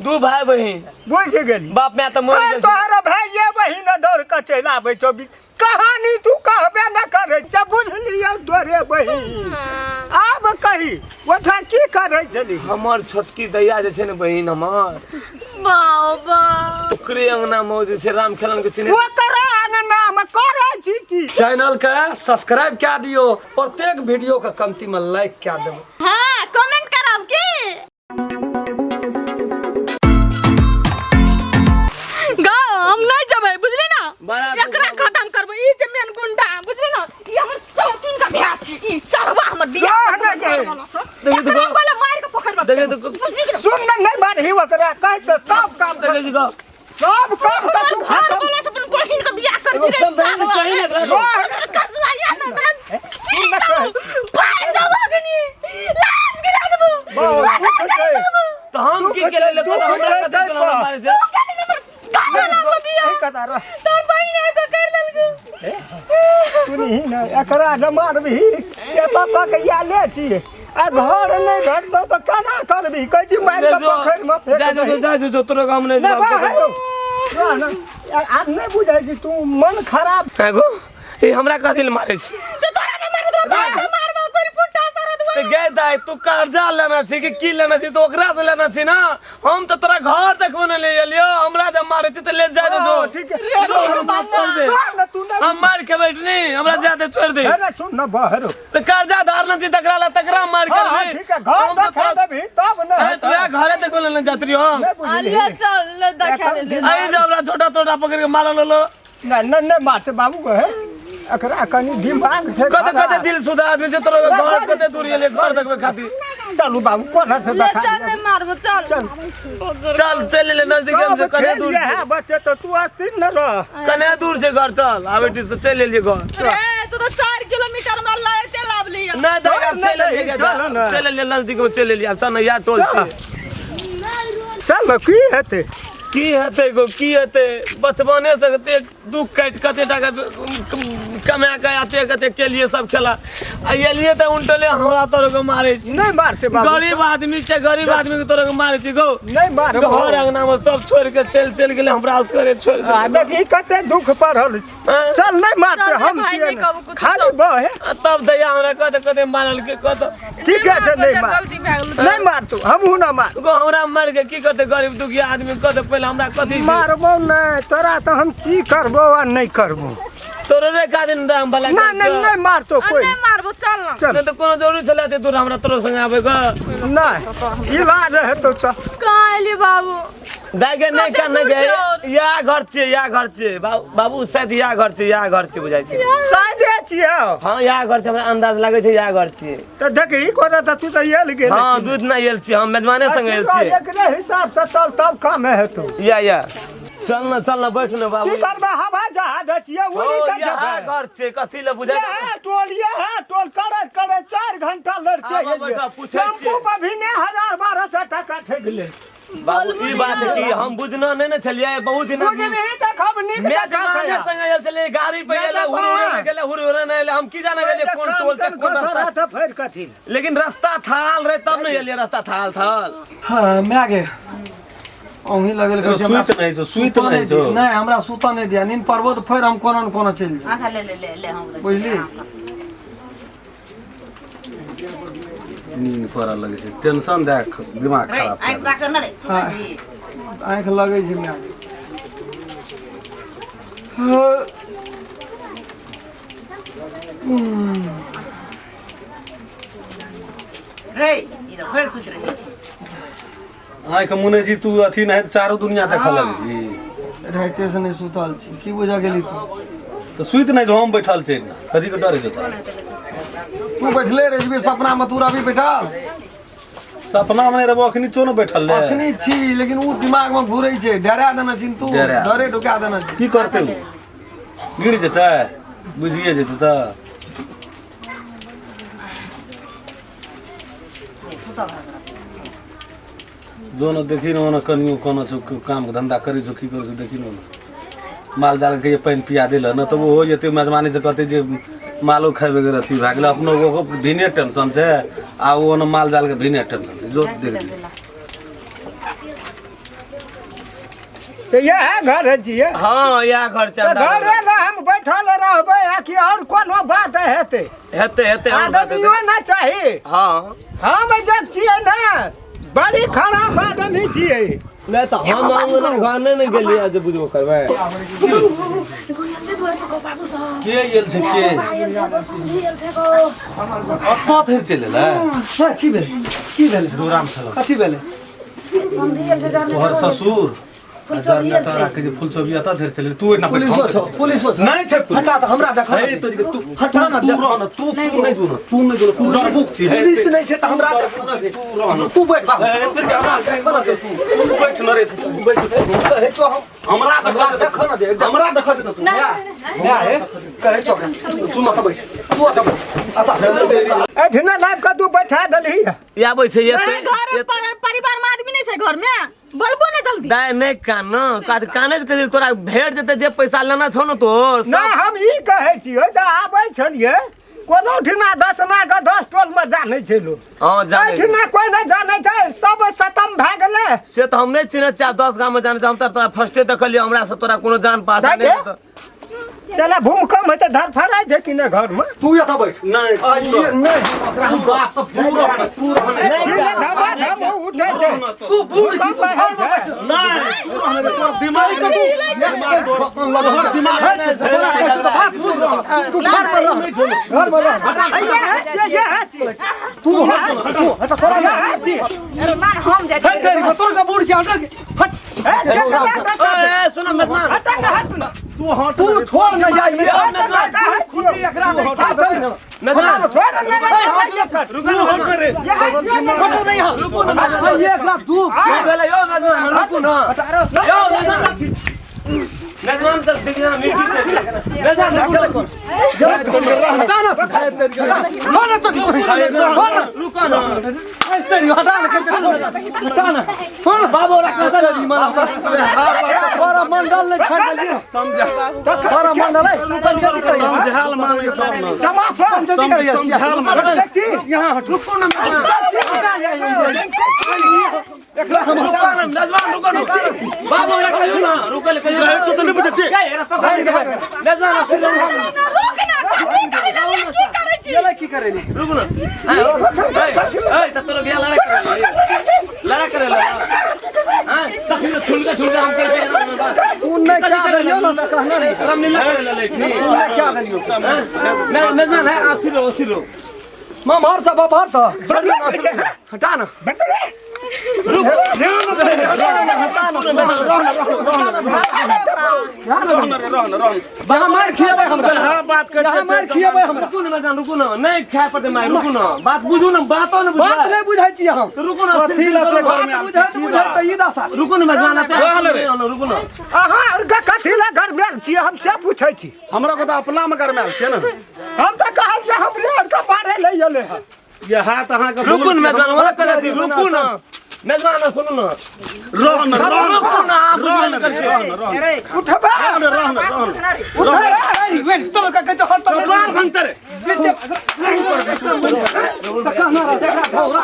दू भाई बहिन। बुझि गेली। बाप माय तऽ मरि अरे गेल छै। तोहर भाइये बहिन दौड़ कऽ चलि आबै छौ। कहानी तू कहबे न करै छै। बुझलियै तोरे बहिन। आब कही ओठा की करै छली? हमर छोटकी दैया जे छै ने बहिन हमर, बाबा, ओकरे अंगना मे जे छै राम खेलन के चिन्है। ओकरा अंगना मे करै छी की? चैनल के सब्सक्राइब कए दियो, प्रत्येक वीडियो के कमती में लाइक कए देबो। हाँ, कमेंट करब की गा हम नहीं जबै, बुझली ना? बड़ा दुख एकरा बाबू। खत्म करबै। ई जे मेन गुंडा, बुझली ना, ई हमर सौतीन का बियाह छी। ई चढ़वा हमर बियाह रह ने गे। देखी तो एकरा पहिले मार के पोखरि में देखी तो बुझली कि ना? सुन ने, नहीं मारही ओकरा, कहै छै सब काम देखै छी गो। सब काम के तू घर खत्म। वाला से अपन बहिन के बियाह कर दी रे। सब बहिन कहीं ना रहो। कसुआ या ना तोरा। सुन ने कही। फाड़ देबो कनी, लाश गिरा देबो। बहुत दुख छै। तऽ हम की दुख केले छै, ले दुख हमरा छै कते ताहि तोरा पर। मारे छै? कनी हमर घर वाला से बियाह एहि कता रह। तोर बहिन आबि के कर लेलको। सुनही ने, एकरा जे मारबही एतऽ तक आयले छी आ घर नहि भेटतौ तऽ केना करबही? कहै छी मारि कऽ जो, पोखरिमे फेक जा जो, दही। जा जो, जो तोरा गाम नहि नहि जाब। बाहर हौ। रह ने। आब नहि बुझै छी तू मन खराब। एगो ई हमरा कथी लए मारै छै? तो तोरा नहि मारबो, तोरा बाप के मारबो कोई फुटा सारा दुआ। तऽ गे दाइ, तू कर्जा लेना छी कि की लेना छी? तऽ ओकरा से लेना छी ना। हम तऽ तोरा घर देखबो ने ले एलियो। हमरा जब मारै छी तऽ ले जा जो, जो। हँ, ठीक है। जो, हमरा छोड़ दे। रह ने तू नहि। हम मार के बैठनी, हमरा जाते छोड़ दे। अरे सुन ने बाहर हौ। तऽ कर्जा धारने छी तकरा ला, तकरा मार के। हाँ हाँ ठीक है, घर देखा देबही तब ने तू घरे देखबो ने जात्री हम। नहि बुझलिही। आलिया चल ले देखा एखन दे। अरे जे हमरा छोटा छोटा पकड़ के मारल लो। नहि नहि नहि मारते बाबू गो है, एकरा कनि दिमाग छै कते खराब। कते दिल सुधा आदमी छै तोरा घर कते दूर एले घर देखबे खातिर। चलू बाबू, कोना से ले देखा चल, नहीं मारबो, चल। चल। चल चल ले नजदीक सब में कने खेल दूर इएह छै। बच्चे तऽ तू अस्थिर न रह। कने दूर छै घर, चल आबै छी से चलि एलियै घर। रे तू तो 4 किलोमीटर हमरा लाते लाबली। नहि दाइ, आब चल चलि ने, एलियै। चल ने। चलि एलियै, नजदीक में चलि एलियै। आब चल ने, यार टोल छै। चल ने, की हेतै? की हेतै गो, की हेतै? बचपने से कते दुख काटि कते टाका कमा के एते कते केलिए सब खेला आ एलिए तऽ उल्टले हमरा तोर के मारै छी। नहि मारते बाबू। गरीब आदमी छै, गरीब आदमी के तोर के मारै छी गो। नहि मारबो। घर अंगना में सब छोड़ के चलि चलि गेलै, हमरा असगरे छोड़ आ देलकै। देखी कते दुख पड़ल छै। हाँ? चल, नहि मारते। चल रे हम भाई, छियै नहि ने। कहबो कुछो, खाली चल। बहे। आ तब दैया हमरा कते कते मारल के कत। ठीक छै, नहि मार। गलती भए गेल। नहि मारतौ, हमहूँ न मार। गो हमरा मारि के की करते गरीब दुखिया आदमी? कते पहिले हमरा कथी छै? मारबो नहि तोरा तऽ हम की करबो आ नहि करबो। तोरे रे का दिन दाम भला। नहि नहि नहि मारतौ आ कोइ। नहीं मारबो, चल ना। चल। नहि तऽ कोनो जरूरी छलै एते दूर हमरा तोरो संगे आबै के? नहि, इलाज हेतौ, चल। कहाँ एली बाबू? दाइ के नहि कते कान दूर गे। छौ? या घर छियै, या घर छियै बाबू, बाबू शायद या घर छियै, या घर छियै बुझाइ छै। सादे छियै। हँ, या घर छै, हमरा अंदाज लागै छै या घर छियै। तऽ देखही कोना तऽ तू तऽ आयल गेल। हँ, दूध नहि आयल छियै, हम मेजबाने संगे आयल छियै। एकरे हिसाब से चल तब काम हेतौ। या या चल न, चल न, बैठ न बाबू। की करबै, हवा जहाज छियै उड़ि ओ, कऽ यहाँ जेबै। घर छै कथी लए बुझाइ? इएह टोल, इएह टोल करैत करैत 4 घंटा लड़ते आबऽ एलियै। बैठऽ, पूछै टेम्पू छियै। पर भी ने 1000-1200 टाका ठकि लेल। बाबू, ई बात छै कि हम बुझना नहि ने छलियै बहुत दिन। बुझबही तऽ खूब नीक जकाँ मेजबाने से। संगे आयल छलियै, गाड़ी पे एलै, हुर हुर मेजबान। गेलै, हुर हुर नहि एलै। हम की जाने गेलियै कोन टोल छै, कोन रास्ता। तऽ फेर कथी? लेकिन रास्ता थाल रहे तब नहि एलियै, रास्ता थाल थाल। हाँ, माय गे, अहीं लगल कहै छै हमरा। सुति नहि छौ, सुति सुतऽ नहि छौ। दिया। नहि, हमरा सुतऽ नहि दिया। नींद पड़बो तऽ फेर हम कोनो ने कोनो चलि जायब। अच्छा, ले ले ले ले, हम बुझली? नींद पड़ऽ लगै छै, टेंशन दए कऽ दिमाग रे खराब आँखि कए ताकऽ न रे, सुतै छी। आँखि लगै छै माय गे। हाँ। रे ई तऽ फेर सुति रहै छै। आँखि मुनै छी तू अथी नहि तऽ चारू दुनिया देखऽ लगै छी। राइते से नहि सुतल छी, की बुझऽ गेली तू? तऽ सुति नहि छौ, हम बैठल छी ने, कथी के डर होइ छै? तू बैठले रह जेबी सपना में, तू रहबी बैठल। सपना मे नहि रहबो, अखनी चो ने बैठल रहे। अखनी छी, लेकिन उ दिमाग में घुरै छै, डरा देने छी तू। डरा। डरे ढुका देने छी। की करतै उ? गिर जेतै, बुझिए जेतै तऽ। सुतल रहत। जो न देखी न ओना कनियो कोना छौ, काम धंधा करै छौ, की करै छौ देखी न। माल जाल के पानि पिया देल न तऽ ओहो जेतै मेजबानी से, कहतै जे मालो खाइ बगैर अथी भए गेलै। अपनो ओहो भिने टेंशन छै आ ओ ओना माल जाल के भिने टेंशन छै। जो देख। तऽ इएह घर छियै? हाँ, इएह घर छै। तऽ घरे लए हम बैठल रहबै आ कि आओर कोनो बात हेतै? हेतै, हेतै, आओर बात हेतै। आदमियो ना चाही। हाँ, हम जे छियै ने, बड़ी खराब आदमी छियै। नहि तऽ हम अंगना घर नहि ने गेलियै जे बुझबो करबै। के गेल छै? के अतऽ धरि चलि एलै? हँ, की भेलै? की भेलै? डोराम छल। कथी भेलै? तोहर ससुर जनरेटर राखै छै, फूल चौबी एतऽ धरि चलि, तू एना पुलिसो छौ, पुलिसो छौ। नहि छै पुलिस। हटा तऽ हमरा देख। हे तोरी के, तू हटा ना, तू देख। रह ना, तू तू नहि जो ना, तू नहि जो ना, तू डरपोक छी। हे, पुलिस नहि छै तऽ हमरा देख ना दे। तू रह ना। तू बैठ बाबू। हे, तोरी के, हमरा देख ना दे तू। तू बैठ न रे, तू बैठ। कहै छौ हम हमरा देख। हमरा देख ना दे एकदम। हमरा देख दे तू। ना हे, कहै छौ ओकरा। तू अतऽ बैठ, तू अतऽ बैठ, अतऽ। एहिठिना लाबि कऽ तू बैठा देलही। आबै छै एते घर पर परिवार में आदमी नहीं छै, घर में बोलबो नहीं जल्दी। दाय नहि कान कान काने के तोरा भेट जेतै जे पैसा लेना छौ ने तोर। नहि, हम ई कहै छियै तऽ आबै छलियै कोनो ठिना 10 अना के 10 टोलमे जानै छै लोक। हँ, जानै। एहिठिना कोइ नहि जानै छै, सब खतम भए गेलै। से तऽ हम नहि चिन्है छियै, 10 गाममे जानै छै। हम तऽ तोरा फर्स्टे देखलियै, हमरा से तोरा कोनो जान पहचान नहि दाइ। हेतौ। चला, भूकंप हेतै, धरफड़ाइ छै कि नहि घरमे? तू एतऽ बैठ। नहि। आ, ये नहि, ओकरा हम बाप सब। तू रह ना, तू रह ना। धमा धम उठै छै। तू बूढ़ छी, तू भूकंप घर में होइ बैठ। छै। नहि, तू रह ना रे, तोहर दिमाग तू तोहर दिमाग तोरा कहै छौ तऽ बात बुझ। तू घर पर रह, घर में रह। इएह छियै, इएह छियै। तू हट, तू हट, तोरा इएह छियै। अरे ना, हम जाइ। हट तेरी, तोर का बूढ़ छी, हट हट। हे, केकरा ए, सुन मेजबान। हट न, हट न। तू हट। तू छोड़ न जाइए। मेजबान। खुटी एकरा नहीं खा देबै ना। मेजबान। छोड़ न, एकर। रुकू ना। हट रे। इएह छियै ने। हट नहीं यहाँ, रुकू ना मेजबान। ये एकरा तू की भेलै यौ मेजबान? रुकू ना यौ मेजबान। मेजबान तऽ देखिए ना, मीठी छै मेजबान। रुकू। कोन हटा ना, हट ना, तो हट ना। रुको ना। तेरी, हटा ना, करके छोड़, हटा ना, छोड़ बाबू रखा तेरी मां सारा मंडल ने छोड़ दिया। समझा। सारा मंडल है पंचायत करिए। समझाल माने तब ना। समाप्त। पंचायत करिए। समझाल माने। यहाँ हट, रुको ना एकरा हम रुको ना मेजबान, रुको ना बाबू, एकरा कहियो ना, रुको ले कहियो। कहै छौ तऽ नहि बुझै छी। मेजबान, रुक ना, कथी करै लगे? की करै छी? ये की करेली? रुकू ना। ए, तऽ तोरा बियाह लड़ाई करे लड़ाई करे हाँ तखन छुलका छुलका हम चलते। तू नहीं क्या करियो ना तऽ कहना नहीं। रामलीला करे ले। तू नहीं क्या करियो। मेजबान है, अस्थिर रहो, अस्थिर रहो। मां मार सब मार तो हटा ना। रह ना रे, रह ना, रह ना। यहाँ मार खिएबै हमरा। हाँ, बात कहै यहाँ छै। मार खिएबै हमरा। रुकू ना मेजबान, रुकू ना। नहीं खाए पड़ते मार, रुकू ना, बात बुझू ना, बातो ना। बात नहीं बुझै छी हम। रुकू ना। कथी लते घर में बात आयल बुझै छी? तऽ बुझै तऽ ई दशा। रुकू ना मेजबान, आते रह ना रे। रुकू ना। अहाँ आरके कथी लए घरमे छियै, हम से पूछै छी। हमरा को तऽ अपना में गरमायल छियै ने। हम तऽ कहल जे हमरे आरके मारे लए एलै हँ। ये हाथ अहाँके रुकू ना मेजबान, वाला करे थी, रुकू ना मेजबान, सुनू ना। रह ना, रह ना। रुकू ना, आप रह ना रे, रह ना, रह ना। अरे। उठबै। रह ना, रह ना, रह ना। उठबै। अरे तोर का कहै हट तऽ द्वार भंगते रे। पीछे तऽ कहना रह देखरा झौरा।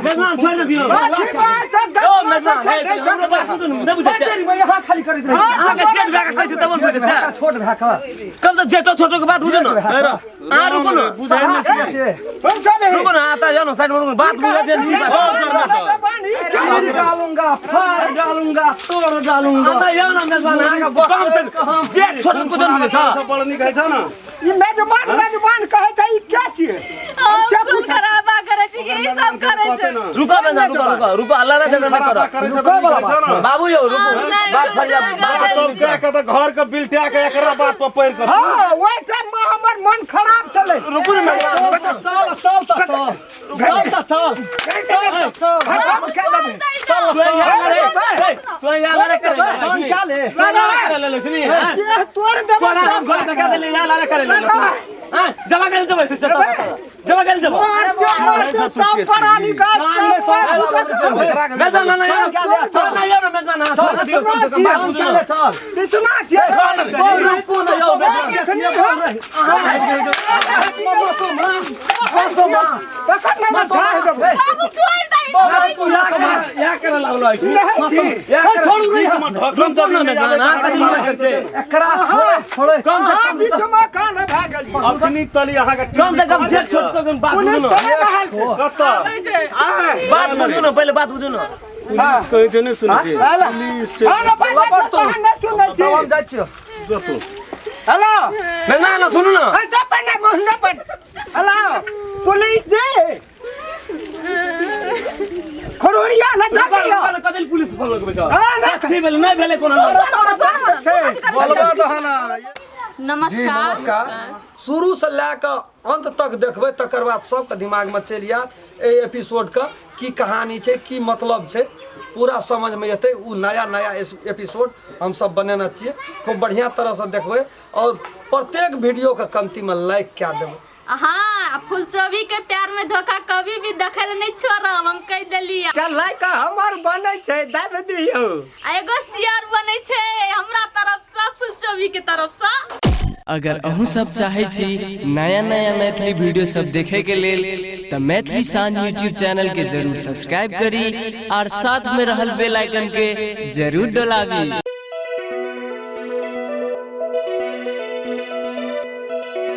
मेजबान, छोड़ दे दियो। बाकी बात तऽ दस ओ मेजबान, हे हमरो बात बुझू ना, नहि बुझै छै। तेरी मैं यहाँ खाली करी दे। अहाँके जेठ भए के कहै छै तब बुझै छै। छोट भए कऽ। कम तऽ जेठो छोटो के बात बुझू ना। हे रह। अहाँ रुकू ना। बुझै नहि छियै। रुकू ना, आता जाओ ना साइड में, रुकू ना, बात बुझा दे नी बात। ओ जरना। चीर डालूंगा, फाड़ डालूंगा, तोड़ डालूंगा। आता जाओ ना मेजबान, अहाँके कम से जेठ छोट के बुझू ना छै। सब बड़ नीक होइ छै ने। ई मेजबान मेजबान कहै छै, ई के छियै? हम खून खराबा करै छी कि ई सब करै छै? रुको मेजबान, रुको, रुको, रुको, अल्लाह ना झगड़ा नहीं करो। करै छै तऽ नीक होइ छै ने। बाबू यौ, रुकू, बात फरिया बात। सब कए के तऽ घर के बिलटा के एकरा बात पर पड़ि के हँ, ओहि टाइममे हमर मन खराब छलै। रुकू ना मेजबान। चल चल तऽ चल, चल तऽ चल, चल तऽ चल। खतम कए देबै। तू यहाँ लड़े, तू यहाँ लड़े करे। फोन क्या ले? करे ले लक्ष्मी, हां? देह तोड़ देबै। तोरा हम सब। घर धक्का देले, यहाँ लड़े करे ले, हां? जमा करे जब, जमा करे जब। मारते मारते सब प्राणी का सब मेजबान, ना ना ना ना मेजबान, हां, छोड़ दियो कम से कम बात फोन बुझू क्या ना। ले? चल। बिसना छियै। रुकू ना यौ मेजबान। पकड़ ने, ढाह देबै। बाबू, छोड़ दे। यहाँ करे ला। लागलो अछि नहि छी। ए, छोड़ू नहीं बीचमे ढकन रुको ना ना ना कथी मना करै छै एकरा छोड़े छोड़े कम से अहाँ कम बीचमे कान भए गेलियै। अखनी तली अहाँके कम से कम जेठ छोट के बात पुलिस बुझू ना थोड़े रहल छै। कतऽ आँय। बात बुझू ना पहिले बात बुझू ना पुलिस कहै छै नहि सुनै छै हेलो। पुलिस छै हँ, ने बाजै छै, तहन नहि सुनै छी। तब हम जाइ छियो जो तू हेलो। ना ना ना सुनू ना अच्छा पर ना मुँह ना पर। हेलो पुलिस जे खरोड़िया न धकियो। कथी पुलिस फोन लगबै छौ हाँ, ना। कथी भेलै नहि भेलै कोनो छै। बोलबा दहना जी नमस्कार। शुरू से लए कऽ अंत तक देखबै तकर बाद सबके दिमागमे चलि आयत एहि एपिसोडके की कहानी छै की मतलब छै पूरा समझमे एतै। ओ नया नया एपिसोड हमसब बनेने छियै, खूब बढ़िआँ तरहसँ देखबै और प्रत्येक वीडियोके कमतीमे लाइक कए देबै। हाँ, फुलचोबी के प्यार में धोखा कभी भी दखल नहीं छोड़ब, हम कह देलियै। चल लाइक हमर बनै छै दाबि दियौ। आ एगो शेयर बनै छै हमरा तरफ से, फुलचोबी के तरफ से। अगर अहूँ सब चाहे छी नया नया मैथिली वीडियो सब देखे के लेल त मैथिली शान यूट्यूब चैनल के जरूर सब्सक्राइब करी और साथ में रहल बेल आइकन के जरूर डोलाबी।